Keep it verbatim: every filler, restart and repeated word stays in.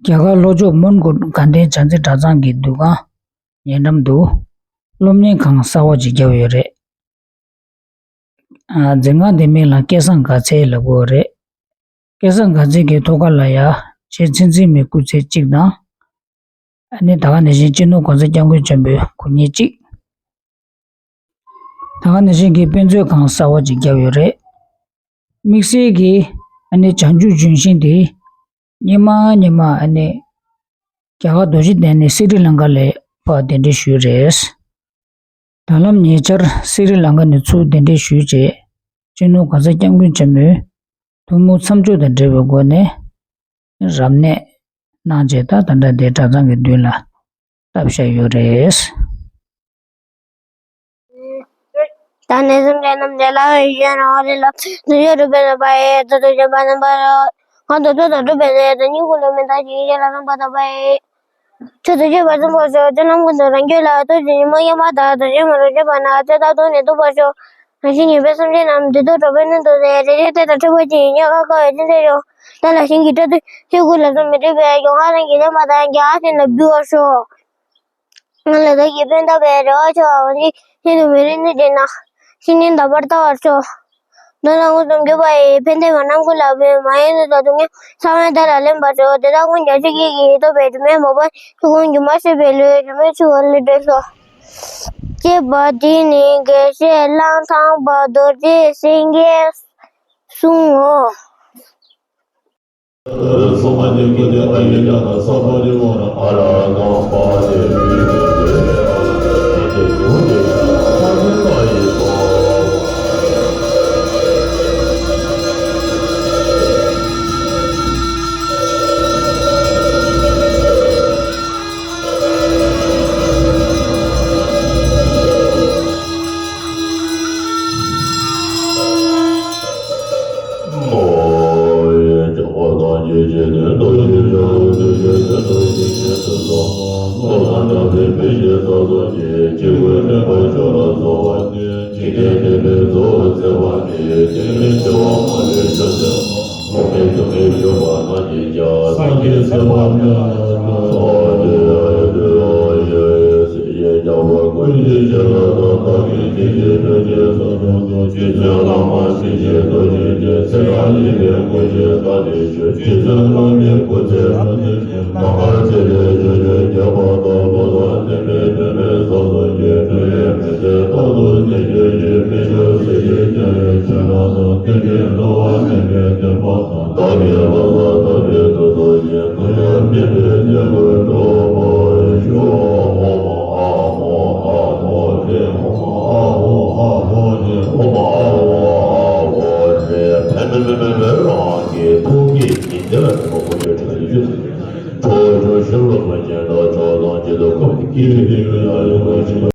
རྒྱ་གར་ལྷོ་ཕྱོགས་མོན་གྷོ་དགའ་ལྡན་བྱང་རྩེ་གྲྭ་ཚང་གི་འདུ་ཁང་ཉེ་འགྲམ་དུ་སློབ་གཉེར་ཁང་གསར་བ་ཅིག་བརྒྱབ་ཡོད་རེད། ཨ། འཛིན་ཁང་དེའི་མིང་ལ་སྐལ་བཟང་དགའ་ཚལ་ལབ་ཀྱི་ཡོད་རེད། སྐལ་བཟང་དགའ་ཚལ་གྱི་ཐོག་ཁ་ལ་ཡ་རྗེ་མཚན་འཛིན་མའི་སྐུ་ཚད་གཅིག་དང་། ཨ་ནི་ད་ག་ནང་བཞིན་སྤྱི་ནོར་༸གོང་ས་༸སྐྱབས་མགོན་ཆེན་པོའི་སྐུ་བརྙན་གཅིག་ད་ག་ནང་བཞིན་གྱི་དཔེ་མཛོད་ཁང་གསར་བ་ཅིག་བརྒྱབ་ཡོད་རེད། དམིགས་བསལ་གྱིས་ཨ་ནི་བྱང་ཆུབ་ལྗོན་ཤིང་དེ་སྔོན་མ་སྔོན་མ་ཨ་ནི་རྒྱ་གར་རྡོ་རྗེ་གདན་ནས་སི་རི་ལང་ཀ་ལ་ཕར་གདན་འདྲེན་ཞུས་རེད། ད་ལམ་ཉེ་ཆར་སི་རི་ལང་ཀ་ནས་ཚུར་གདན་འདྲེན་ཞུས་རྗེས་སྤྱི་ནོར་༸གོང་ས་༸སྐྱབས་མགོན་ཆེན་པོས་ཐུན་མོང་མཚམས་སྦྱོར་དང་འབྲེལ་བའི་སྒོ་ནས་རབ་གནས་གནང་རྗེས་ད་ད་ལྟ་དེ་གྲྭ་ཚང་གི་མདུན་ལ་བཏབ་བཞག་ཡོད་རེད། ད་ནས་བཟུང་འདྲེ་རྣམས་འདྲེ་ལ་ཡོད་ཡོད་རང་རེ་ལ་དུ་ཡོད་རུ་བེ་ལ་པ་ཡེ་དུ་དུ་ཡོད་པ་རྣམ་པ་རོ། གང་དུ་དུ་དུ་དུ་བེ་ལེ་དུ་ཉིད་ཀུན་ལ་མི་འདའ་ཞིག་ཡོད་ལ་རྣམ་པ་དུ་པ་ཡེ། ཆུ་དུ་ཡོད་པ་ཙམ་པོ་ཞོ་དུ་ནམ་ཀུན་དུ་རང་རྒྱུད་ལ་དུ་ཞིག་མ་ཡོད་མ་དག་དུ་ཞིག་མ་རུ་ཡོད་པ་ན་དེ་དག་དུ་ནི་དུ་པ་ཞོ། རང་བཞིན་ཉིད་པའི་སེམས་ཅན་རྣམས་དུ་དུ་གྲོགས་པའི་གནས་དུ་ཟེར་རེ་རེ་དེ་དང་འཕྲད་པ་ཅིག་ཉེ་ཁ་ཁ་བའི་ཅི་མཛད་ཞོ། དེ་ལ་ཞིང་གི་སྤྲ་དུ་ཆུ་ཀུན་ལ་སོ་མི་འགྲིག་པའི་ཡོང་ཁ་རང་གི་ལེན་པ་དང་རྒྱ་ཨ་ཤིན་ལ་འབུལ་བར་ཤོག་ང་ལ་བདག་གིས་ཕན་བཏགས་པའི་རེ་བ་ཆེ་བ་འོན་ཏེ་ཤིན་ཏུ་མི་རིགས་ནི་དེ་ན། ཤིན་ཏུ་འདའ་བར་ལྟ་བར་ཤོག་མདོར་ན་མངོན་སུམ་གྱུར་པ་ཡི་ཕན་བདེ་བ་རྣམ་ཀུན་ལ་ཕན་མ་ཡིན་ནི་དང་སྡུག་བསྔལ་ཚང་བའི་བདག་ལ་ལེན་པར་ཤོག་དེ་དག་ཀུན་ཀྱང་ཆོས་ཉིད་ཀྱིས་ཐོབ་པའི་སྒྱུ་མའི་མོས་པ་ཆོས་ཀུན་སྒྱུ་མར་ཤེས་པའི་བློས་སྒྱུ་མའི་ཆོས་ལ་འདྲེས་སོ། ཅེས་པ་འདི་ནི་དགེ་བཤེས་གླང་ཐང་པ་རྡོ་རྗེ་སེང་གེས་གསུངས་སོ།